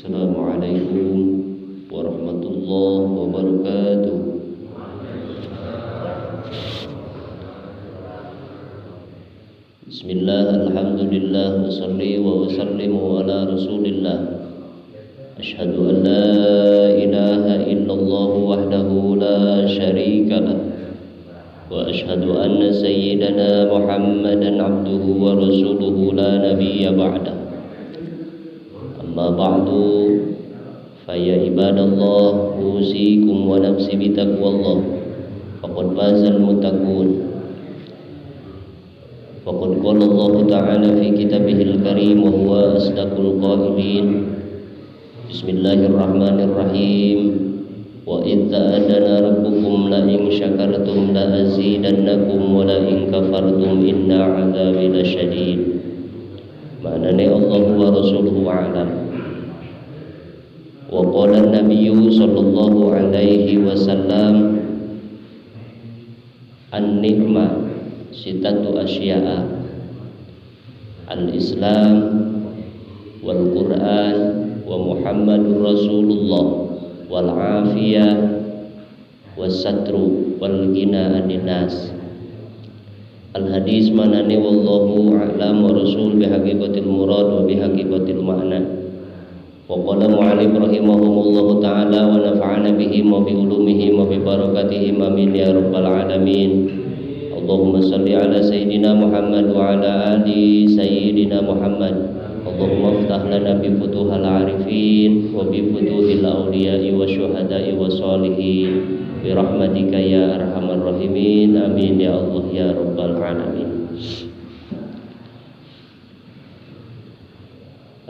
Assalamualaikum warahmatullahi wabarakatuh. Bismillah, alhamdulillah, wa salli wa usallimu ala rasulillah. Ashhadu an la ilaha illallah wahdahu la syarika lah, wa ashhadu anna sayyidana Muhammadan abduhu wa rasuluhu la nabiyya ba'dah. Amma ba'du, fa ya ibadallah, usikum wa nafsi bitaqwallah, faqad fazal muttaqun. Faqad qala Allah ta'ala fi kitabihil karim wa huwa asdaqul qailin. Bismillahirrahmanirrahim. Wa idh ta'adana rabbukum la in syakartum la azidannakum wa la in kafartum inna 'adzabi lasyadid. Maknane Allah wa rasuluhu a'lam. Wa qala an-nabiyyu sallallahu alaihi wasallam, an-ni'ma sitatu asya'a, al-Islam wal Qur'an wa Muhammadur Rasulullah wal afiyah was satru wal ghina anin nas. Al hadis manane wallahu a'lam wa rasul bihaqiqatil murad wa bihaqiqatil ma'na. Wa qala mu'allim rahimahumullahu ta'ala wa nafa'ana bihi wa bi ulumihi wa bi barakatihi amin ya rabbal alamin. Allahumma salli ala sayyidina Muhammad wa ala ali sayyidina Muhammad. Allahumma aftah lana bi futuhal arifin wa bi futuhil awliya'i wa syuhada'i wa salihin bi rahmatika ya arhamar rahimin. Amin ya Allah ya rabbal alamin.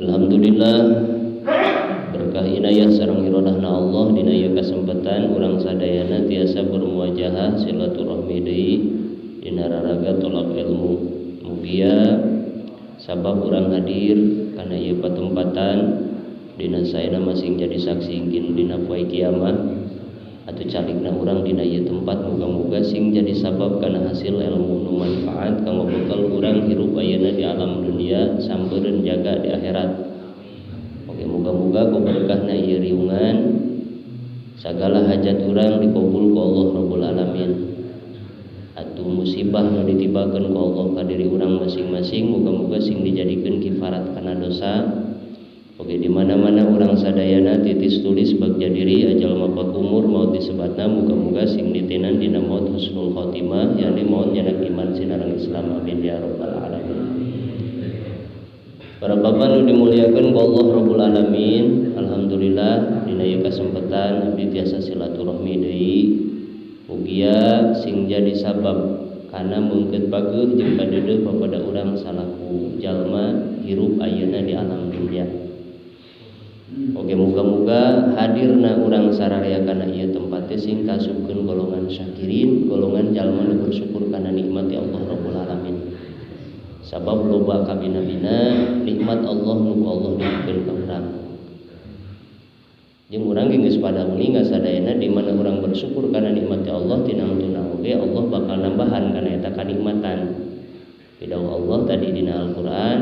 Alhamdulillah, berkah inayah sareng iradahna Allah dina ieu kasempatan urang sadayana tiasa bermuajahah silaturahmi deui dina raraga tolak ilmu. Mugia sabab urang hadir kana ieu patempatan dina saena masing jadi saksi ingin dina poe kiamah atau calikna urang dina ieu tempat, muga-muga sing jadi sabab kana hasil ilmu nu manfaat kanggo bekal urang hirup ayeuna di alam dunia sampeureun jaga di akhirat. Oke, muga-muga ku berkahna ieu riungan sagala hajat urang dikabul ku Allah Rabbul Alamin. Atuh musibah nu ditibakeun ku Allah ka diri urang masing-masing muga-muga sing dijadikeun kifarat kana dosa. Oke, di mana-mana urang sadayana titis tulis bagja diri ajal mapak umur maut disebatna, muga-muga sing ditinan dina maut husnul khotimah, yakni maut nyanak iman sinareng Islam. Amin ya rabbal alamin. Para bapak nu dimuliakeun ku Allah Rabbul Alamin, alhamdulillah dina ieu kasempatan abdi tiasa silaturahmi deui. Mugia sing jadi sabab kana meungkeut pageuh jeung kadeudeuh papada urang salaku jalma hirup ayeuna di alam dunia. Oke, muga-muga hadirna urang sararea kana ieu tempat teh sing kasupkeun golongan syakirin, golongan jalma nu bersyukur kana nikmat Allah Rabbul Alamin. Sabab loba kabina-bina nikmat Allah nu ku Allah dibikeun ka urang. Jeung urang ge geus pada uninga sadayana di mana urang bersyukur kana nikmat Allah tinangtuna oge Allah bakal nambahan kana eta kanikmatan. Pidawuh Allah tadi dina Al-Qur'an,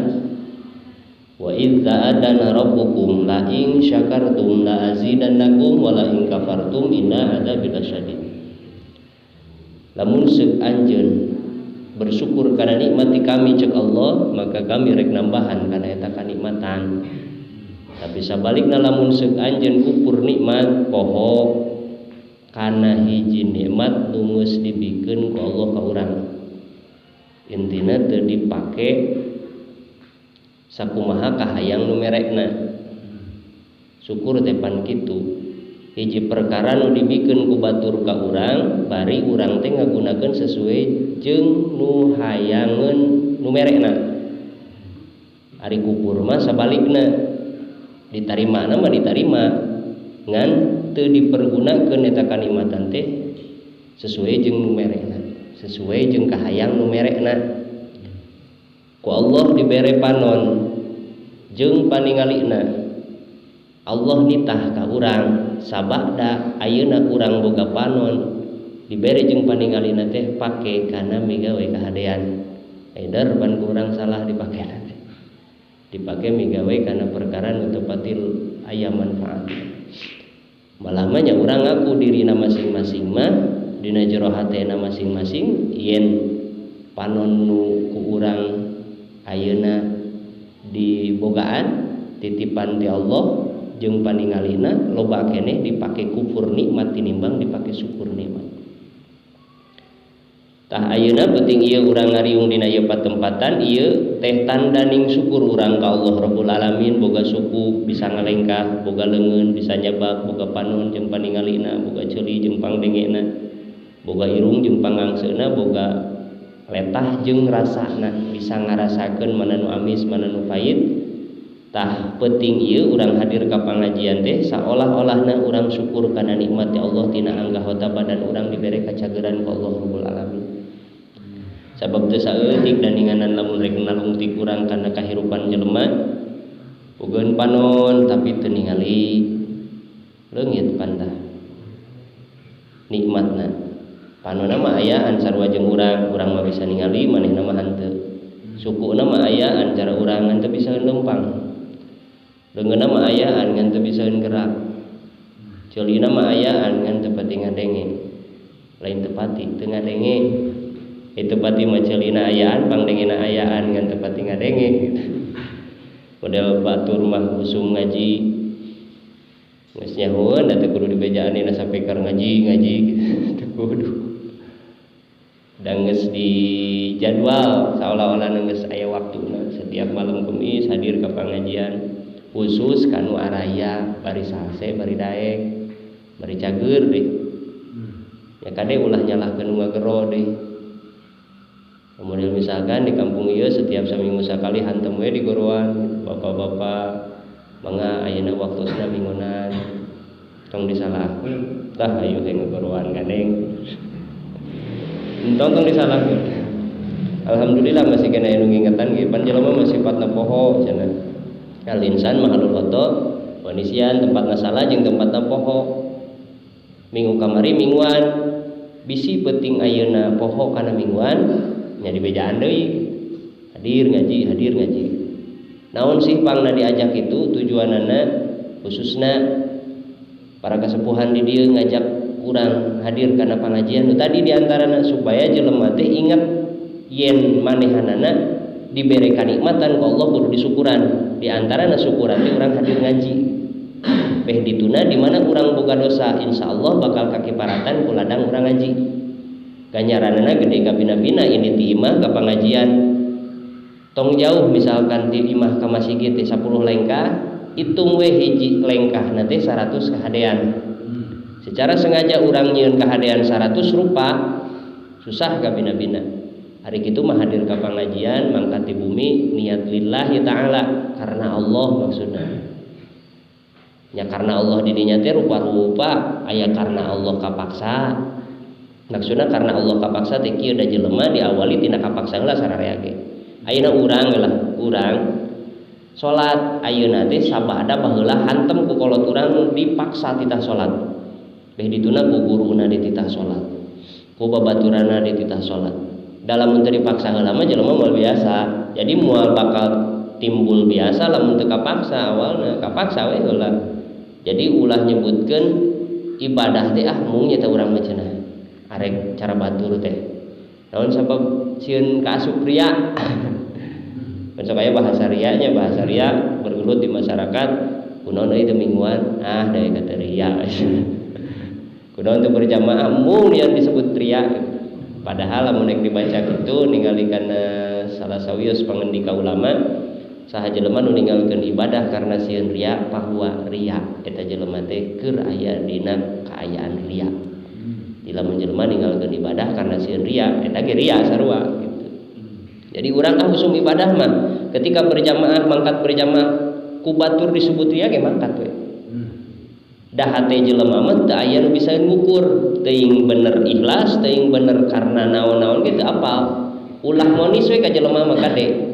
wa idz ta'adana rabbukum la in syakartum la azidannakum wa la in kafartum inna adzabi lasyadid. Lamun seuk anjeun bersyukur kana nikmat kami cek Allah, maka kami rek nambahan kana eta kanikmatan. Tapi sabalikna lamun seuk anjeun kufur nikmat, poho kana hiji nikmat nu geus dibikeun ku Allah ka urang. Intina teu dipake sakumaha kahayang nu merekna. Syukur teh pan kitu. Hiji perkara nu dibikeun ku batur ka urang, bari urang teh ngagunakeun sesuai jeung nu hayangeun nu merekna. Ari kufur mah sabalikna, ditarimana mah ditarima ngan teu dipergunakeun eta kanikmatan teh sesuai jeung nu merekna, sesuai jeung kahayang nu merekna. Ku Allah dibere panon jeung paningalina, Allah nitah ka urang sabada ayeuna urang boga panon dibere jeung paningalina teh pake kana migawe kahadean. Eider pan ku urang salah dipake teh, dipake migawe kana perkara nu teu patil aya manfaat. Malah mah nya urang ngaku dirina masing-masing mah dina jero hatena masing-masing yen panon nu ku urang ayeuna dibogaan titipan ti Allah jeung paningalina loba keneh dipake kufur nikmat tinimbang dipake syukur nikmat. Tah ayeuna penting ieu urang ngariung dina ieu patempatan ieu teh tandaning syukur urang ka Allah Rabbul Alamin, boga suku bisa ngalengkah, boga leungeun bisa nyabak, boga panon jeung paningalina, boga ceuli jeung pangdengena, boga irung jeung pangangseuna, boga letah jeung rasana, bisa ngarasakeun mana nu amis mana nu pahit. Tah penting ieu urang hadir ka pangajian teh saolah-olahna urang syukur kana nikmat ya Allah tina anggota badan urang dibere kacageran ku Allah Rabbul Alamin. Sabab teu saeutik daninganan lamun rek nalungtik urang kana kahirupan jelema bogeun panon tapi teu ningali leungit pantah nikmatna. Panonna mah ayaan sarua jeung urang, urang mah bisa ningali manehna mah henteu. Sukuna mah ayaan cara urang ngan teu bisa lempang. Leungeunna mah ayaan ngan teu bisa gerak. Ceulina mah ayaan ngan teu pati ngadenge. Lain teu pati, teu ngadenge. Itu pati mah ceulina ayaan, pangdengena ayaan ngan teu pati ngadenge gitu. Model batur mah usum ngaji. Geus nyahoeun da teu kudu dibejaan dina sapeker ngaji ngaji gitu. Teu kudu. Da geus di jadwal saolah-olah geus aya waktuna setiap malam Kamis hadir ka pangajian khusus kanu araya bari salse bari daek bari cager deh. Ya kade ulah nyalahkeun nu ngagero deh. Kemudian misalkan di kampung ieu setiap saminggu sakali hantem we di goroan bapak-bapak mangga ayeuna waktosna minggunan tong disalahkeun tah ayo teh ngagoroan gandeng entong tong disalahkeun. Alhamdulillah masih kena anu ngingetan ge pan jelema mah sifatna poho cenah. Al insan mahalul khoto wa nisyan, tempatna salah jeung tempatna poho. Minggu kamari mingguan bisi penting ayeuna poho kana mingguan nya dibejaan deui hadir ngaji hadir ngaji. Naon sih pangna diajak itu tujuanana khususna para kesepuhan di dieu ngajak urang hadir kana pangajian nu tadi diantarana supaya jelema teh ingat yen manehanana dibere kanikmatan ku Allah kudu disukuran. Diantarana syukuran teh urang hadir ngaji peh dituna di mana urang boga dosa insyaallah bakal kakiparatan ku ladang urang ngaji. Ganjaranana gede kabina-bina ini ti imah ka pangajian tong jauh misalkan ti imah ka masjid teh 10 lengkah hitung we hiji lengkah na teh 100 kahadean. Secara sengaja urang nyieun kahadean 100 rupa susah kabina-bina. Hari kitu mah hadir ka pangajian mangkat di bumi niat lillahi ta'ala karena Allah maksudna. Nya karena Allah di dinya teh rupa-rupa aya karena Allah kapaksa. Maksudna karena Allah kapaksa teh kieu da jelema diawali tina kapaksa heula sararea ge. Ayeuna urang lah, urang salat ayeuna teh sabada baheula hantem ku kolot urang dipaksa titah salat. Beh dituna ku guruna dititah salat. Ku babaturanna dititah salat. Dalam teu dipaksa heula mah jelema moal biasa. Jadi moal bakal timbul biasa lamun teu kapaksa awalna, kapaksa we heula. Jadi ulah nyebutkeun ibadah teh ah mung nya teh urang mah cenah. Arek cara batur teh. Naon sabab sieun kaasup ria. Kan sok aya bahasa rianya, bahasa ria bergelut di masyarakat, kunaon euy teu mingguan, ah da kata ria. Kunaon teu berjamaah mung yang disebut ria. Padahal lamun rek dibaca kitu ningali kana salah sawios pangendika ulama saha jelema nu ninggalkeun ibadah karena sieun ria bahwa ria eta jelema teh keur aya dina kaayaan ria. Di lamun jelema ninggalkeun ibadah karena sieun ria eta ge ria sarua gitu. Jadi urang ah usum ibadah mah ketika berjamaah mangkat berjamaah ku batur disebut ria ge mangkat we. Dah hate jelema mah teu aya nu bisa ngukur teuing bener ikhlas teuing bener karena naon-naon ge teu apal. Ulah monis we ka jelema mah kade.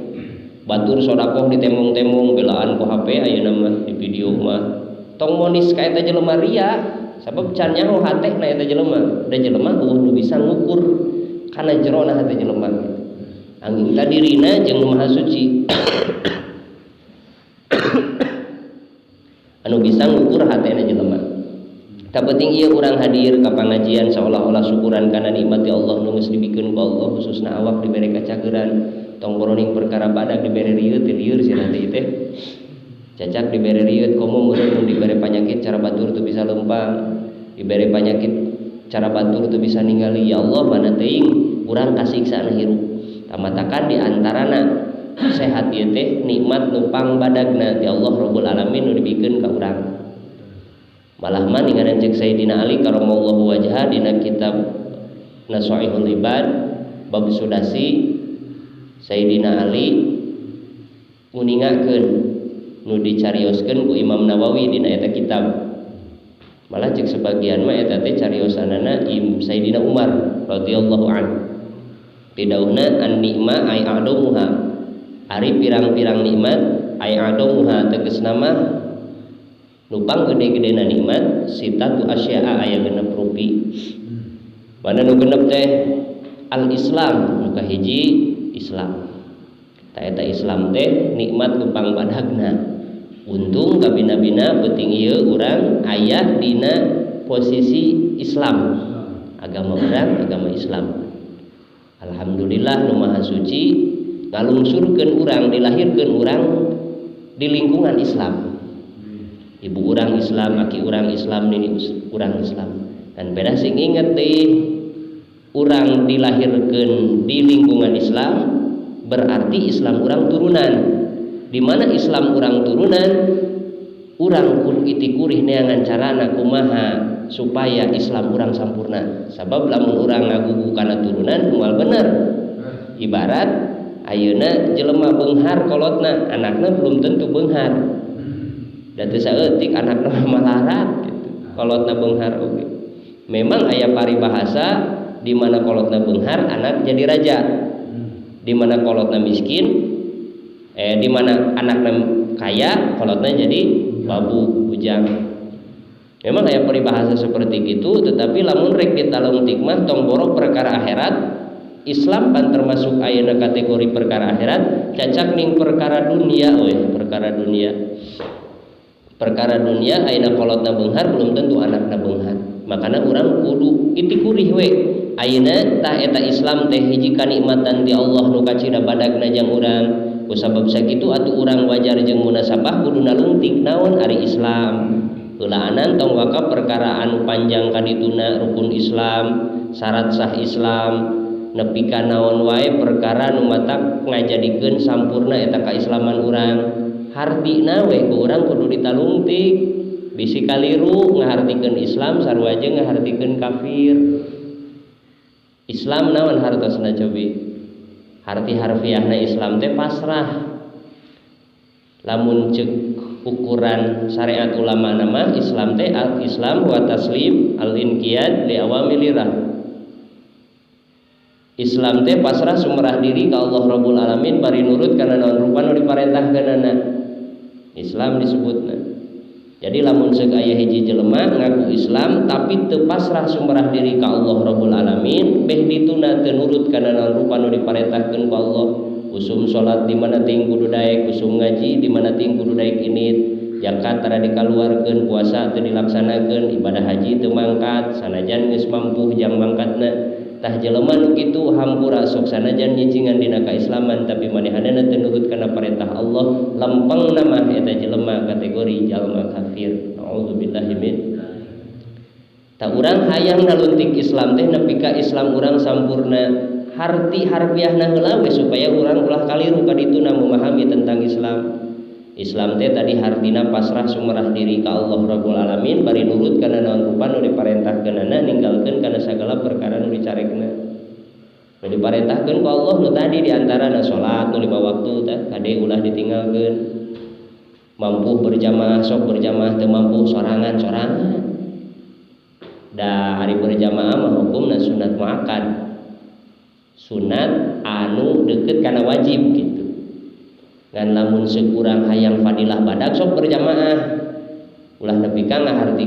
Batur sodakoh ditembong-tembong belaan ku HP ayeuna mah di video mah. Tong monis ka eta jelema ria sabab can nyaho hatena eta jelema. Da jelema eueuh nu bisa ngukur kana jerona hate jelema. Angin ta dirina jeung nu Maha Suci. Anu bisa ngukur hatena jelema. Tah, penting ieu urang hadir ka pangajian seolah-olah syukuran kana nikmat ya Allah nu geus dibikeun ku Allah, khususna awak dibere kacageran. Tong boroning perkara badak, dibere rieut, lieur sih teh teh. Cacak dibere rieut, komo meureun mun dibere panyakit cara batur teu bisa lempang, dibere panyakit cara batur teu bisa ningali. Ya Allah, mana teuing urang kasiksa hirup. Tamatakan di antarana sehat ieu teh nikmat nu pangbadagna ti Allah Rabbul Alamin nu dibikeun ka urang. Malah mah ningaran cek Sayyidina Ali karamallahu wajha dina kitab Nasaihul Ibad bab sudasi, Sayyidina Ali nguningakeun nu dicarioskeun ku Imam Nawawi dina eta kitab. Malah cek sebagian mah eta teh cariosanana Sayyidina Umar radhiyallahu an. Pidauhna an nikma ay a'dhamuha, ari pirang-pirang nikmat, ay a'dhamuha tegasna mah nu panggede-gedena nikmat, sittatu asya'a, aya genep rupi. Mana nu genep teh? Al Islam, nu kahiji Islam. Ta eta Islam teh nikmat nu pangbadagna. Untung kabina-bina penting ieu urang aya dina posisi Islam, agama urang agama Islam. Alhamdulillah, nu Maha Suci ngalungsurkeun urang, dilahirkeun urang di lingkungan Islam. Ibu urang Islam, aki urang Islam, nini urang Islam. Dan beda sing inget deh, urang dilahirkan di lingkungan Islam berarti Islam urang turunan. Di mana Islam urang turunan, urang kudu itikurih neangan carana kumaha supaya Islam urang sampurna. Sabab lamun urang ngagugu kana turunan, moal bener. Ibarat ayeuna jelema beunghar kolotna, anakna belum tentu beunghar. Da teu saeutik anakna malarat gitu. Kolotna beunghar oge. Memang aya paribahasa di mana kolotna beunghar anak jadi raja. Di mana kolotna miskin, di mana anakna kaya kolotna jadi babu, bujang. Memang aya peribahasa seperti itu, tetapi lamun rek ditalungtik mah tong boro perkara akhirat, Islam pan termasuk ayeuna kategori perkara akhirat, cacak ning perkara dunia we, perkara dunia. Perkara dunia ayeuna kolotna beunghar belum tentu anakna beunghar. Makana urang kudu itikurih we. Ayeuna tah eta Islam teh hiji kanikmatan ti Allah nu kacida badagna jang urang. Kusabab sakitu atuh urang wajar jeung munasabah kudu nalungtik naon ari Islam. Heulaanan tong waka perkara anu panjang kadituna, rukun Islam, syarat sah Islam, nepi ka naon wae perkara nu matak ngajadikeun sampurna eta kaislaman urang. Hartina we ku urang kudu ditalungtik. Bisi kaliru ngahartikeun Islam sarua jeung ngahartikeun kafir. Islam naon hartosna cobi? Harti harfiahna Islam teh pasrah. Lamun cek ukuran syariat ulama nama Islam teh al Islam wa taslim al inqiyad li awamirillah. Islam teh pasrah sumerah diri ka Allah Rabbul Alamin bari nurut kana naon rupa nu diparentahkeunana. Islam disebutna. Jadi lamun seuk aya hiji jelema ngaku Islam tapi teu pasrah sumerah diri ka Allah Rabbul Alamin, beh dituna teu nurut kana naon rupa nu diparentahkeun ku Allah. Usum salat di mana ting kudu daek, usum ngaji di mana ting kudu daek init, zakat tara dikaluarkeun, puasa teu dilaksanakeun, ibadah haji teu mangkat sanajan geus mampu jang mangkatna. Tah, jelema nu kitu hampura, sok sanajan nyicingan dina kaislaman tapi manehanana teu nurut kana perintah Allah, lempengna mah eta jelema kategori jalma kafir, naudzubillahi min. Tah, urang hayang naluntik Islam teh nepi ka Islam urang sampurna, harti harfiahna heula we supaya urang ulah kaliru kadituna memahami tentang Islam. Islam teh tadi hartina pasrah sumerah diri ka Allah Rabbul Alamin bari nurut kana naon rupa nu diparentahkeunana, ninggalkeun kana sagala perkara nu dicarekna. Nu diparentahkeun ku Allah nu tadi di antarana salat nu lima waktu tah, kade ulah ditinggalkeun. Mampu berjamaah sok berjamaah, teu mampu sorangan sorangan. Da hari berjamaah mah hukumna sunat muakkad, sunat anu deket kana wajib gitu. Ngan lamun sekurang hayang fadilah badag sok berjamaah, ulah nepi ka ngaharti.